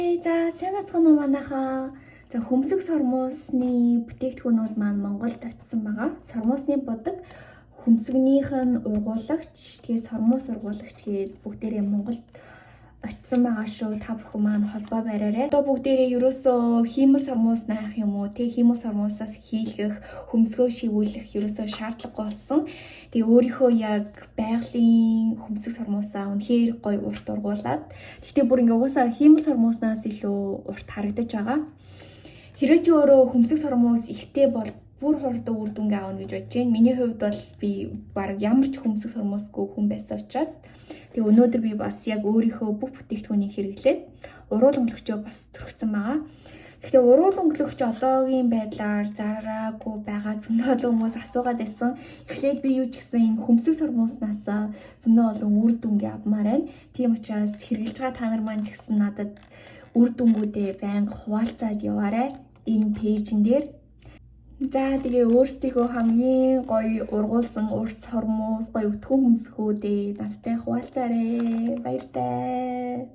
За, сайн байцгаана уу, манайхаа. За, хөмсөг сормуусны бүтээгдэхүүнүүд маань Монголд очсон байгаа. Сормуусны будаг, хөмсгнийх нь ургуулагч, тэгээ сормуус ургуулагч гээд бүгдээрээ Монголд очсон байгаа шүү. Та бүхэн маань холбоо бариарай. Одоо бүгдээрээ ерөөсөө хиймэл сормуус наах юм уу? Тэг хиймэл сормуусаас хийлгэх, хөмсгөө шивүүлэх ерөөсөө шаардлагагүй болсон. Тэгээ өөрийнхөө яг байгалийн хөмсөг сормуусаа үнэхээр гоё урт ургуулад. Гэхдээ бүр ингээ угаасаа хиймэл сормууснаас илүү урт харагдаж байгаа. Хэрвээ чи өөрөө хөмсөг сормуус ихтэй бол бүр хурдан үр дүнгээ авна гэж бодож байна. Миний хувьд бол би баг ямар ч хөмсөг сормуусгүй хүн байсан учраас тэгээ өнөөдөр би бас яг өөрийнхөө бүх бүтээгдэхүүнийг хэрэглээд уруул өнгөлөгчөө бас түрхсэн байгаа. Гэхдээ уруул өнгөлөгч одоогийн байдлаар зараагүй байгаа, зөндөө олон хүмүүс асуугаад байсан. Эхлээд би юу ч гэсэн энэ хөмсөг сормууснаас зөндөө олон үр дүнгээ авмаар байна. Тийм учраас хэрэглэж байгаа та нар маань ч гэсэн надад үр дүнгуудээ байнга хуваалцаад яваарай энэ page эн дээр. За, тэгээ өөрсдийнхөө хамгийн гоё ургуулсан урт сормуус, гоё өтгөн хөмсгүүдээ надтай хуваалцаарай. Баяртай.